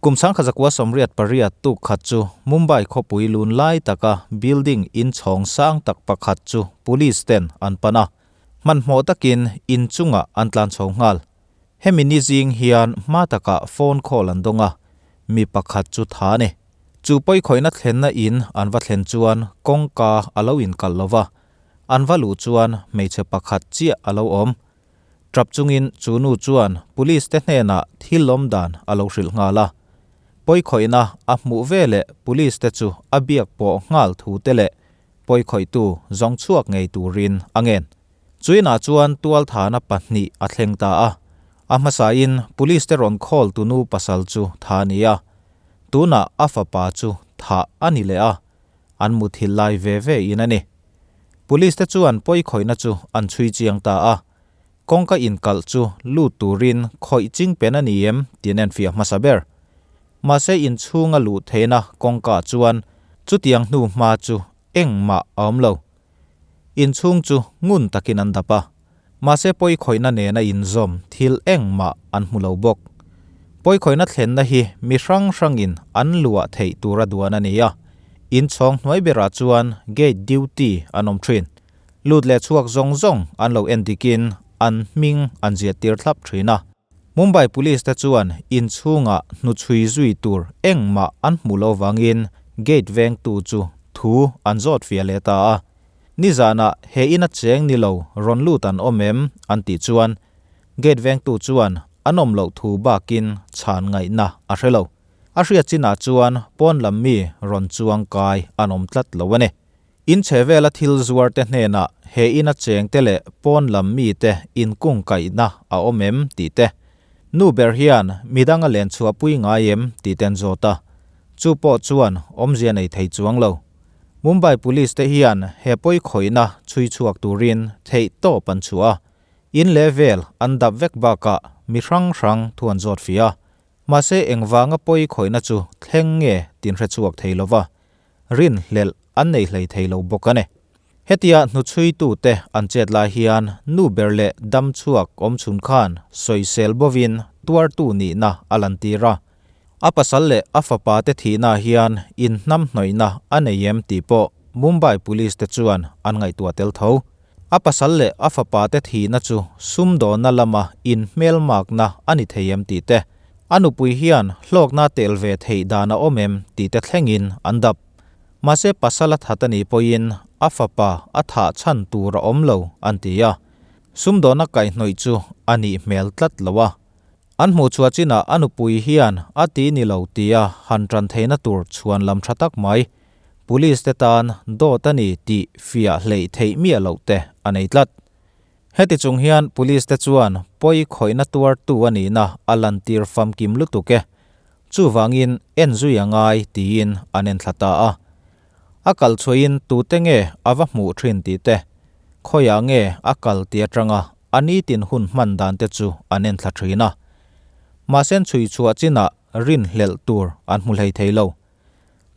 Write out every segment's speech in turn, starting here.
Kum 1988 tuk khat chu Mumbai khawpui lun lai taka building in chhawng sang tak pakhat chu police ten an pan a, hmanhmawh takin in chungah an tlan chho nghal. Hemi ni zing hian hma takah phone call an dawng a, mi pakhat chu tha a ni. Chu pawikhawihna thlenna in an va thlen chuan kawngka a lo inkalh lo va, an va luh chuan hmeichhe pakhat chiah a lo awm. Tap chungin chu nu chuan police te hnenah thil lawm dan a lo hrilh nghal a. Pawikhawihna a hmuh veleh police te chu a biak pawh nghal thu te leh pawikhawihtu zawng chhuak ngei turin a ngen. Chuinah chuan tualthana pahnih a thleng ta a. A hmasain police te rawn call tunu pasal chu tha a ni a. Tunah a fapa chu thah a ni leh a. An muthilh lai ve ve in a ni. Police te chuan pawikhawihna chu an chhui chiang ta a, kawngka inkalh chu lut turin khawih ching pen a ni em tih an enfiah hmasa ber. Mahse inchhunga luh theihna kawngka chuan chutiang hnu hma chu engmah a awm lo. Inchhung chu ngun takin an dap a, mahse pawikhawihna nena inzawm thil engmah an hmu lo bawk. Pawikhawihna thlenna hi mi hrang hrangin an luah theih tura duan a ni a, inchhawng hnuai berah chuan gate duty an awm thin. Lut leh chhuak zawng zawng an lo en dikin an hming an ziah tir thlap thin a. Mumbai Police te chuan inchhungah hnuchhui zui tur engmah an hmuh lo vangin gate vengtu chu thu an zawt fiah leh ta a. Nizanah he ina cheng ni lo rawn lut an awm em? an tih chuan gate vengtu chuan an awm loh thu bakin chhan ngaihna a hre lo. A hriat chinah chuan pawn lam mi rawn chuang kai an awm tlat lo a ni. In chhe vela thil zuar te hnenah he ina cheng te leh pawn lam mi te inkung kaihna a awm em tih te, nu ber hian midang a len chhuahpui ngai em tih te an zawt a. Chu pawh chuan awmzia nei thei chuang lo. Mumbai Police te hian he pawikhawihna chhui chhuak turin theih tawp an chhuah a, in leh vel an dap vek bakah mi hrang hrang thu an zawt fih a. Mahse engvanga pawikhawihna chu thleng nge tin hre chhuak thei lova, rinhlelh an nei hlei thei lo bawk a ni. Hetia hnuchhuitute an chet lai hian nu ber leh dam chhuak awm chhun khan sawisel bovin tuartu nihna a lantir a. A pasal leh a fapa te thihna hian inhnamhnawihna a nei em tih pawh Mumbai Police te chuan an ngaihtuah tel tho. A pasal leh a fapa te thihna chu sumdawnna lama inhmelmakna a ni thei em tih te, a nupui hian hlawkna tel ve theih dan a awm em tih te thlengin an dap. Mahse pasal a that a nih pawhin a fapa a thah chhan tur a awm lo an ti a, sumdawnna kaihhnawih chu a nih hmel tlat lo a. An hmuh chhuah chinah a nupui hian a ti ni lo tia han tan theihna tur chhuan lam tha tak mai. Police te tan dawt a ni tih fiah hleih theih miah loh te a nei tlat. Heti chung hian police te chuan pawi khawihna tuartu a nihna a lantir famkim lutuk e. Chuvangin en zui a ngai tiin an en thla ta a. A kal chhuahin tute nge a va hmuh thin tih te, khawiah nge a kal tih atanga a nitin hun hman dan te chu an en thla thin a. Mahse chhui chhuah chinah rinhlelh tur an hmu hlei thei lo.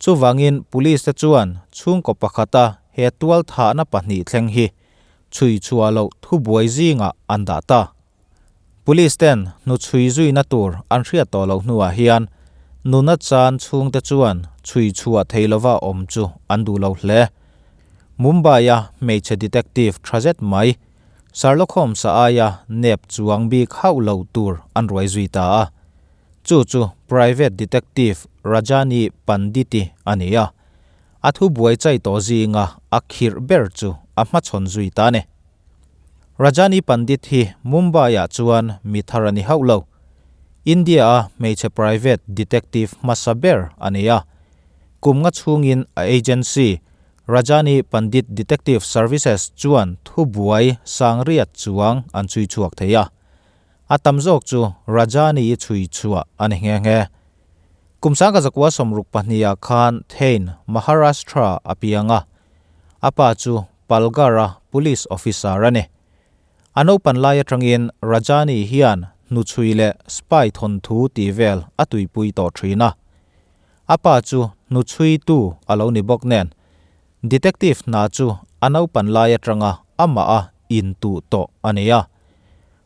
Chuvangin police te chuan chhungkaw pakhata he tual thahna pahnih thleng hi chhui chhuah loh thubuai zingah an dah ta. Police ten hnuchhui zuina tur an hriat tawh loh hnuah hian nuna chan chhungte chuan chhui chhuah thei lova awm chu an duh lo hle. Mumbai-a hmeichhe detective tha zet mai Sherlock Holmes-a aia nep chuang bik hauh lo tur an ruai zui ta a. Chu chu private detective Rajani Pandit-i a ni a. A thubuai chai tawh zinga a khirh ber chu a hmachhawn zui ta a ni. Rajani Pandit hi Mumbai-ah chuan mi thar a ni hauh lo. India-a hmeichhe private detective hmasa ber a ni a. Kum nga chhungin a agency, Rajani Pandit Detective Services chuan thubuai sangriat chuang an chhui chhuak thei a. A tam zawk chu Rajani-i chhui chhuah a ni nghe nghe. Kum 1962 ah khan Thane, Maharashtra a piang a. A pa chu Palghar-a police officer a ni. A naupan lai atangin Rajani hian hnuchhui leh spy thawnthu tih vel a tuipui tawh thin a. A pa chu hnuchhuitu a lo ni bawk nen, detective hna chu a naupan lai atanga amah a intuh tawh a ni a.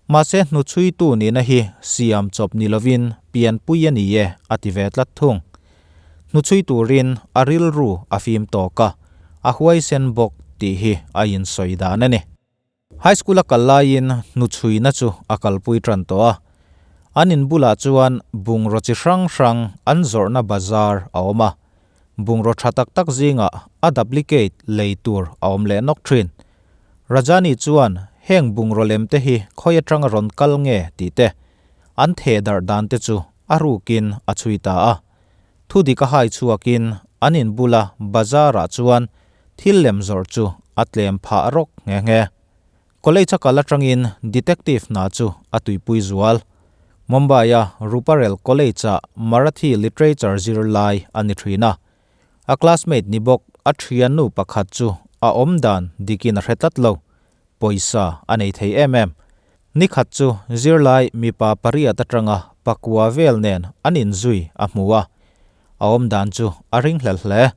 Mahse hnuchhuitu nihna hi siam chawp ni lovin pianpui a ni e a ti ve tlat thung. Hnuchhui turin a rilru a fim tawk a, a huaisen bawk tih hi a insawi dan a ni. High School a kal laiin hnuchhuina chu a kalpui tan tawh a. An in bulah chuan bungraw chi hrang hrang an zawrhna bazar a awm a. Bungraw tha tak tak zingah a duplicate lei tur a awm leh nawk thin. Rajani chuan heng bungraw lem te hi khawi atanga rawn kal nge tih te, an theh darh dan te chu a rukin a chhui ta a. Thudik a hai chhuakin an in bula bazar ah chuan thil lem zawrh chu a tlem phah rawk nghe nghe. College a kal atangin detective hna chu a tuipui zual. Mumbai-a Ruparel College-ah Marathi Literature zirlai a ni thin a. A classmate ni bawk a thiannu pakhat chu a awm dan dikin a hre tlat lo. Pawisa a nei thei em em. Nikhat chu zirlai mipa pariat atanga pakua vel nen an inzui a hmu a. A awm dan chu a ringhlel hle.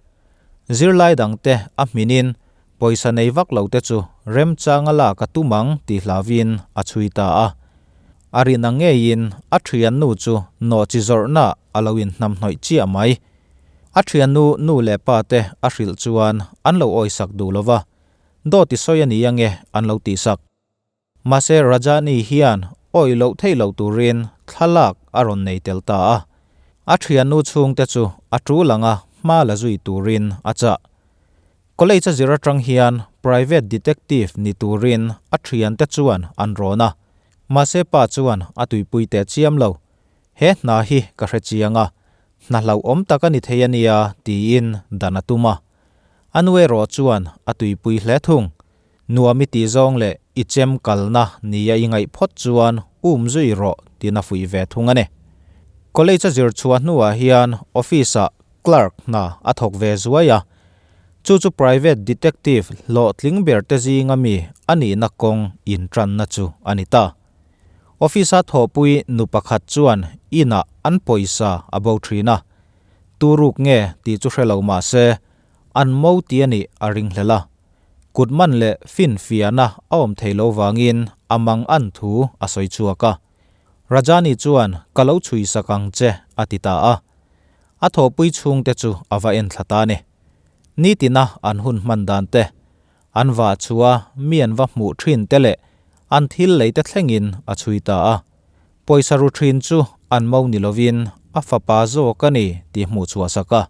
Zirlai dangte a hminin pawisa nei vak lo te chu remchanga lak a tum ang tih hlauvin a chhui ta a. A rin ang ngeiin a thiannu chu nawhchi zawrhna a lo inhnamhnawih chiah mai. A thiannu nu leh pa te a hrilh chuan an lo awisak duh lo va, Dawt i sawi a ni ange an lo tihsak. Mahse Rajani hian awih loh theih loh turin thlalak a rawn nei tel ta a. A thiannu chhungte chu a tul anga hma la zui turin a chah. College a zir atang hian private detective ni turin a thiante chuan an rawn a. Mahse pa chuan a tuipui teh chiam lo. He hna hi ka hre chiang a, hna hlauhawm tak a ni thei a nia tiin dan a tum a. A nu erawh chuan a tuipui hle thung. Nuam i tih zawng leh i chem kalna nia i ngaih phawt chuan um zui rawh tiin a fuih ve thung a ni. College a zir chhuah hnuah hian office-ah clerk hna a thawk ve zuai a, chu chu private detective hlawhtling ber te zinga mi a nihna kawng intanna chu a ni ta. Office-a thawhpui nu pakhat chuan inah an pawisa a bo thin a, turuk nge tih chu hre lo mah se an mo ti a nih a ringhlel a. Kut man leh finfiahna a awm thei lo vangin a mang an thu a sawi chhuak a. Rajani chuan ka lo chhui sak ang che a ti ta a. A thawhpui chhungte chu a va en thla ta a ni. Nitina an hun hman dan te, an vah chhuah mi an va hmuh thin te leh an thil lei te thlengin a chhui ta a. Pawisa ru thin chu an mo ni lovin a fapa zawk a ni tih hmuh chhuah sak a,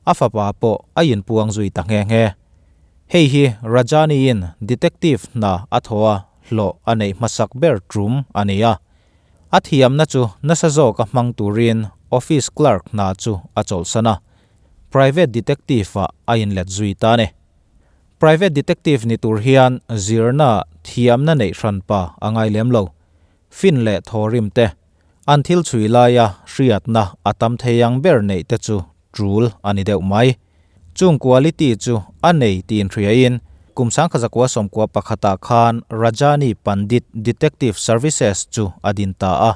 a fapa pawh a inpuang zui ta nghe nghe. Hei hi Rajani-in detective hna a thaw a hlawh a neih hmasak ber tum a ni a. A thiamna chu nasa zawka hmang turin office clerk hna chu a chawlhsan a, private detective-ah a inlet zui ta a ni. Private detective ni tur hian zirna thiamna neih hranpa a ngai lem lo. Fin leh thawrim te, an thil chhui laia hriatna a tam thei ang ber neih te chu tul a ni deuh mai. Chung quality chu a nei tiin hriain kum sangkhazakua sawmkua pakhatah khan Rajani Pandit Detective Services chu a din ta a.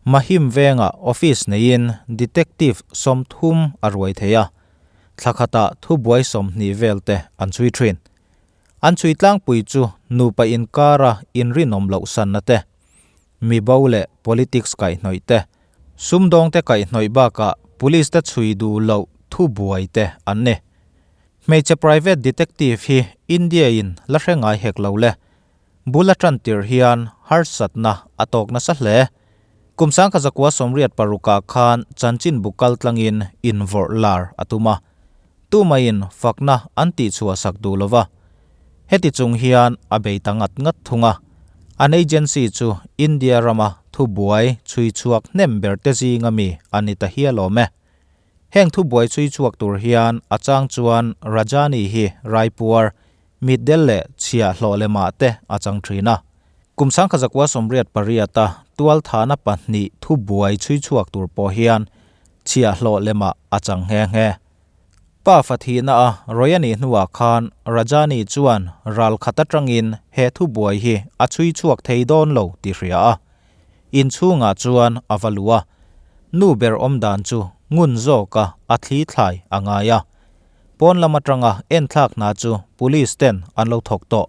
Mahim vengah office neiin detective 30 a ruai thei a. Thla khatah thubuai 20 vel te an chhui thin. An chhui tlangpui chu nupa inkara inrinawm loh sanna te, mi bo leh politics kaihhnawih te, sumdawngte kaihhnawih bakah police te chhui duh loh thubuai te an ni. Hmeichhe private detective hi India in la hre ngai hek lo le. Bul a tan tirh hian harsatna a tawk nasa hle. Kum 1986ah khan chanchinbu kal tlangin invawrh lar a tum a. Tumaiin fakna an tihchhuah sak duh lo va. Heti chung hian a bei ta ngat ngat thung a. An agency chu India rama thubuai chhui chhuak hnem ber te zinga mi a ni ta hial awm e. Heng thubuai chhui chhuak tur hian a chang chuan Rajani hi Raipur Mitdel leh chhiah hlawh lemah te a chang thin a. Kum 1988-a tualthahna pahnih thubuai chhui chhuak tur pawh hian chhiah hlawh lemah a chang nghe nghe. Pa fathihna a rawi a nih hnuah khan Rajani chuan ral khat atangin he thubuai hi a chhui chhuak thei dawn lo tih hria a. Inchhungah chuan a va luh a. Nu ber awmdan chu ngun zawka a thli thlai a ngai a. Pawn lam atanga enthlak hna chu police ten an lo thawk tawh,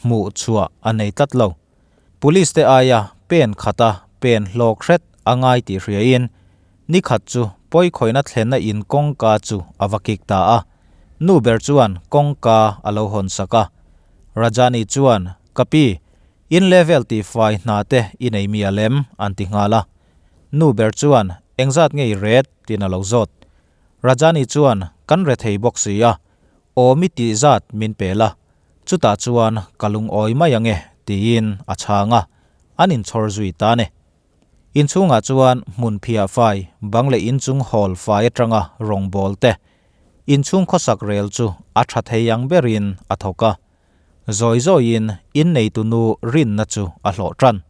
hmuh chhuah a nei tlat lo. Police te aia pen khata pen hlawk hret a ngai tih hriain ni khat chu pawikhawihna thlenna in kawngka chu a va kik ta a. Nu ber chuan kawngka a lo hawn sak a. Rajani chuan, Ka pi, in level tihfai hna te i nei mi a lem, an ti nghal a. Nu ber chuan, Engzat nge i ret? tiin a lo zawt. Rajani chuan, Kan re thei bawk si a, awm i tih zat min pe la, chutah chuan ka lungawi mai ang e, tiin a chhang a, an inchhawr zui ta ne. Inchhungah chuan hmun phiah fai, bang leh inchung hawl fai atanga rawngbawl te, inchhung khawsak rel chu a tha thei ang berin a thawk a. Zawi zawiin inneitu nu rinna chu a hlawh tan.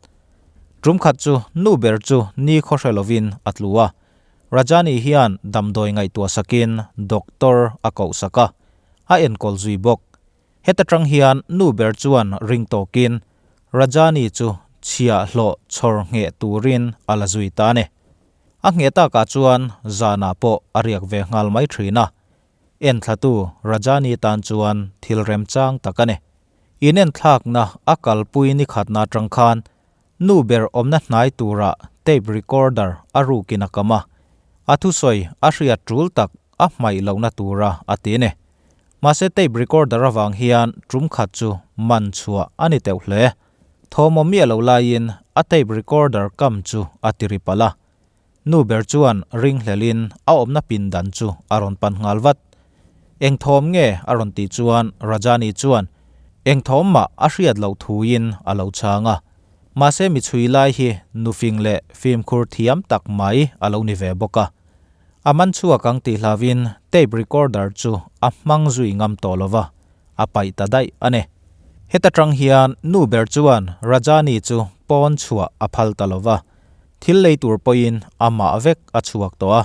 Tum khat chu nu ber chu ni khaw hre lovin a tlu a, Rajani hian damdawi ngaihtuah sakin doctor a koh sak a, a enkawl zui bawk. Heta tang hian nu ber chuan ring tawkin Rajani chu chhiahhlawh chhawr ngheh turin a la zui ta a ni. A ngheh takah chuan zanah pawh a riak ve nghal mai thin a, Enthlatu Rajani tan chuan thil remchang tak a ni. Inenthlakna a kalpui ni khatna atang khan nu ber awmna hnai tura tape recorder a rukin a kam a, a thusawi a hriat tul tak a hmaih lohna tura a ti a ni. Mahse tape recorder avang hian tum khat chu man chhuah a ni teuh hle. Thawmawm miah lo laiin a tape recorder kam chu a ti ri palh a. Nu ber chuan ringhlelin a awmna pindan chu a rawn pan nghal vat. Eng thawm nge a rawn tih chuan Rajani chuan eng thawm mah a hriat loh thuin a lo chhang a. Mahse mi chhui lai hi nufing leh fimkhur thiam tak mai a lo ni ve bawk a. A man chhuak ang tih hlauvin tape recorder chu a hmang zui ngam tawh lo va, a paih ta daih a ni. Heta tang hian nu ber chuan Rajani chu pawn chhuah a phal ta lo va. Thil lei tur pawhin amah vek a chhuak tawh a,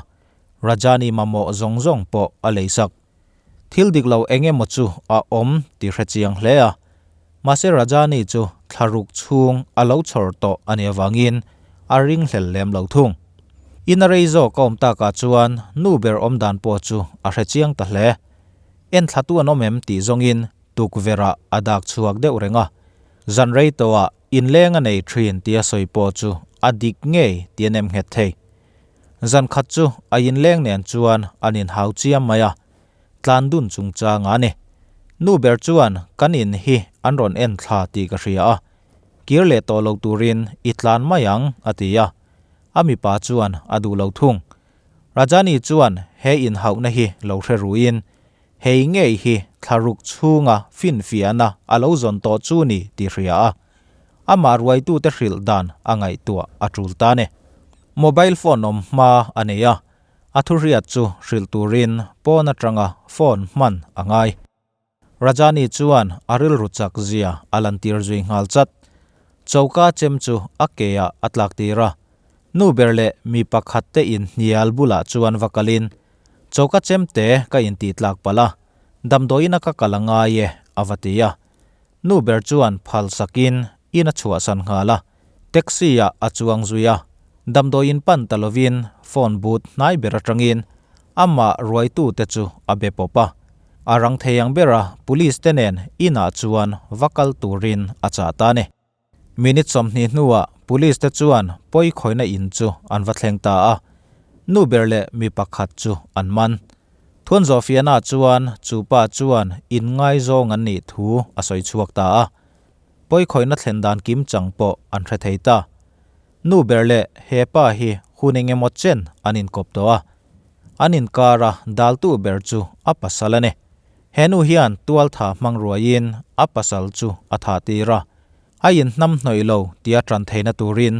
Rajani mamawh zawng zawng pawh a lei sak. Thil dik lo eng emaw chu a awm tih hre chiang hle a, mahse Rajani chu thlaruk chhung a lo chhawr tawh a nih avangin a ringhlel lem lo thung. In a rei zawk a awm takah chuan nu ber awm dan pawh chu a hre chiang ta hle. Enthlatu an awm em tih zawngin tukverhah a dak chhuak deuh reng a, zan rei tawhah Inleng a nei thin tia sawi pawh chu a dik ngei tih a nem nghet thei. Zan khat chu a inleng nen chuan an inhau chiam mai a, tlan dun chungchang a ni. Nu ber chuan kan in hi an rawn en thla tih ka hria a, kir leh tawh lo turin i tlan mai ang a ti a, a mipa chuan a duh lo thung. Rajani chuan he inhauhna hi lo hre ruin Hei ngei hi thlaruk chhunga finfiahna a lo zawn tawh chu ni tih hria a, amah ruaitute hrilh dan a ngaihtuah a tul ta ni. Mobile phone awm hma a nei a, a thuhriat chu hrilh turin pawn atanga phone hman a ngai. Rajani chuan a rilru chak zia a lantir zui nghal chat. Choka chem chu a ke ah a tlak tir a, nu ber leh mi pakhat te inhnial bulah chuan va kalin Choka chemte ka intih tlak palh a, damdawiin a ka kal a ngai e, a va ti a. Nu ber chuan phal sakin in a chhuahsan nghal a, taxi ah a chuang zui a. Damdawiin pan ta lovin phone booth hnai ber atangin amah ruaitute chu a be pawp a. A rang thei ang bera police te nen inah chuan va kal turin a chah ta a ni. Minute 20 hnuah Police te chuan pawi khawihna in chu an va thleng ta a, nu ber leh mi pakhat chu an man. Thuan Zawhfiana chuan chu pa chuan in ngaizawng an nih thu a sawi chhuak ta a, pawi khawihna thlen dan kim chang pawh an hre thei ta. Nu ber leh he pa hi hun eng emaw chen an inkawp tawh a, an inkara daltu ber chu a pasal a ni. He nu hian tualtha hmang ruaiin a pasal chu a thah tir a, a inhnam hnawih lo tia tan theihna turin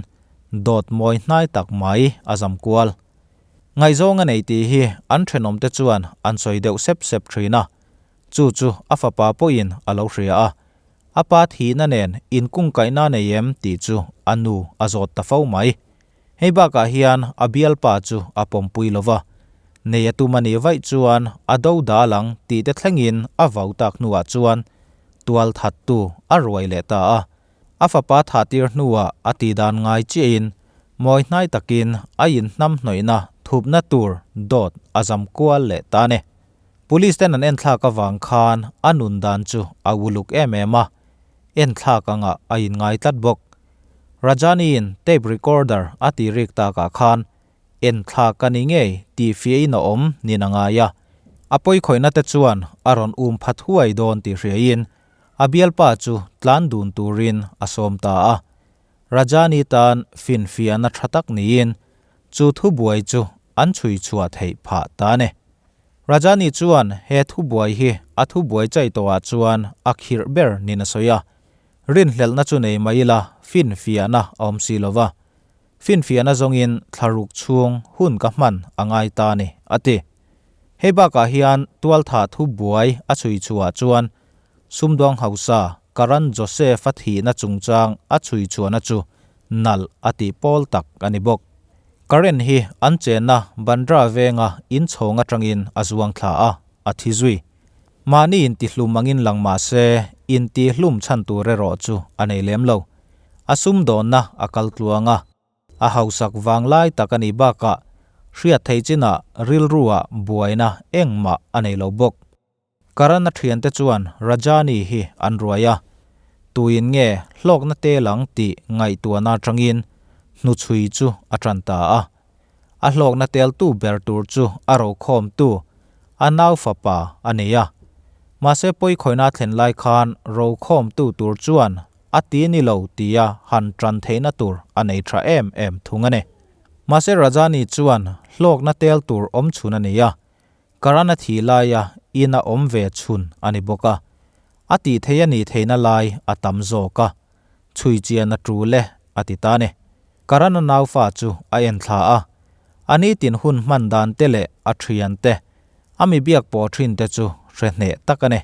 dawt mawi hnai tak mai a zam kual. Ngaihzawng a nei tih hi an thenawmte chuan an sawi deuh sep sep thin a, chu chu a fapa pawhin a lo hria a, a pa thihna nen inkungkaihna a nei em tih chu a nu a zawt ta fo mai. Hei bakah hian a bialpa chu a pawmpui lo va, nei a tum a nih vaih chuan a do dal ang tih te thlengin a vau tak hnuah chuan tual thattu a ruai leh ta a. A fapa thah tir hnuah a tihdan ngai chiahin mawi hnai takin a inhnam hnawihna thupna tur dawt a zam kual leh ta a ni. Police ten an enthlak avang khan a nun dan chu a uluk em em a, enthlak angah a inngai tlat bawk. Rajani-in tape recorder a tih rik takah khan enthlak a ni ngei tih fiahin a awm nin a ngai a. A pawikhawihna te chuan a rawn um pha thuai dawn tih hriain a bialpa chu tlan dun turin a sawm ta a. Rajani tan finfiahna tha tak niin chu thubuai chu an chhui chhuah theih phah ta a ni. Rajani chuan he thubuai hi a thubuai chai tawhah chuan a khirh ber niin a sawi a. Rinhlelhna chu nei mai ila finfiahna a awm si lo va. Finfiahna zawngin thlaruk chhung hun ka hman a ngai ta a ni, a ti. Hei bakah hian tualthah thubuai a chhui chhuah chuan sumdawng hausa Karan Joseph-a thihna chungchang a chhui chhuahna chu nalh a tih pawl tak a ni bawk. Karen hi an chenna Bandra venga inchhawng atangin a zuang thla a, a thi zui. Mahni intihlum angin lang mah se, intihlum chhan tur erawh chu a nei lem lo. A sumdawnna a kal tluang a, a hausak vang lai tak a nih bakah hriat theih chinah rilruah buaina engmah a nei lo bawk. Karana thiante chuan Rajani hi an ruai a, tuin nge hlawkna tel ang tih ngaihtuahna atangin hnuchhui chu a tan ta a. A hlawkna teltu ber tur chu a rokhawmtu, a nau fapa a ni a. Mahse pawikhawihna a thlen lai khan rokhawmtu tur chuan a ti ni lo tia han tan theihna tur a nei tha em em thung a ni. Mahse Rajani chuan hlawkna tel tur awm chhun a nei a, Karana thih laia in a awm ve chhun a ni bawk a, a tih theih a nih theihna lai a tam zawk a, chhui chian a tul e a ti ta ni. Karana naufa chu a en thla a, a nitin hun hman dan te leh a thian te, a mi biak pawh thin te chu hre hneh tak a ni.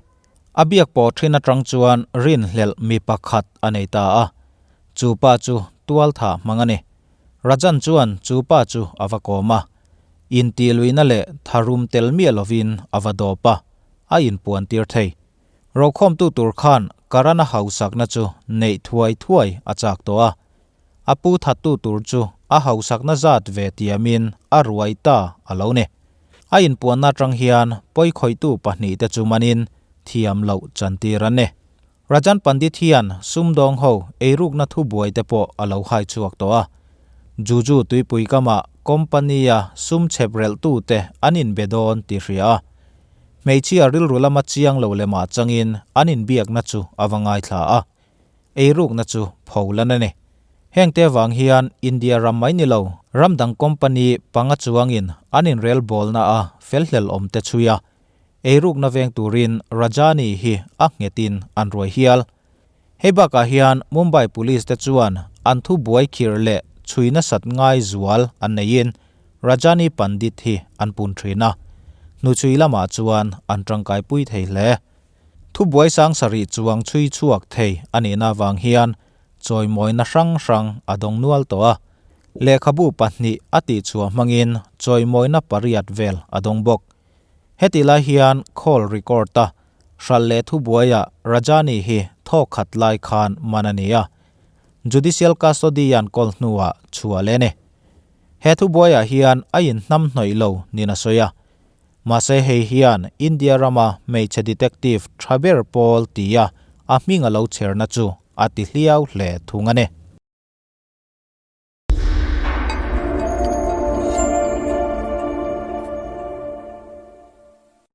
A biak pawh thin atang chuan rinhlelh mi pakhat a nei ta a, chu pa chu tualthah hmang a ni. Rajan chuan chu pa chu a va kawm a, Intihluihna leh tharum tel miah lovin a va dawp a, a inpuan tir thei. Rokhawmtu tur khan Karana hausakna chu neih thuai thuai a chak tawh a. A pu thattu tur chu a hausakna zat ve tiamin a ruai ta a lo ni. A inpuanna atang hian pawikhawihtu pahnihte chu manin thiam loh chantir an ni. Rajan Pandit hian sumdawng ho eirukna thubuai te pawh a lo hai chhuak tawh a. Juju tuipui kamah company-a sum chhep relhtute an inbe dawn tih hria a. Hmeichhia rilru lama chiang lo lemah changin an inbiakna chu a va ngaithla a. Eirukna chu pholan a ni. Hengte avang hian India ram mai ni lo, ram dang company panga chuangin an inrelbawlna a felhlel awm te chhui a. Eirukna veng turin Rajani hi a nghetin an ruai hial. Hei bakah hian Mumbai Police te chuan an thubuai khirh leh chhui nasat ngai zual an neiin Rajani Pandit hi an pun thin a, hnuchhui lamah chuan an tangkaipui thei hle. Thubuai sang sarih chuang chhui chhuak thei a nihna avang hian chawimawina hrang hrang a dawng nual tawh a, lehkhabu pahnih a tihchhuah hmangin chawimawina pariat vel a dawng bawk. Heti lai hian call record a hralh leh thubuaiah Rajani hi thawk khat lai khan man a ni a, judicial custody an kawl hnuah chhuah leh a ni. He thubuaiah hian a inhnamhnawih lo niin a sawi a, mahse hei hian India rama hmeichhe detective tha ber pawl tia a hming a lo chherna chu a ti hliau hle thung a ni.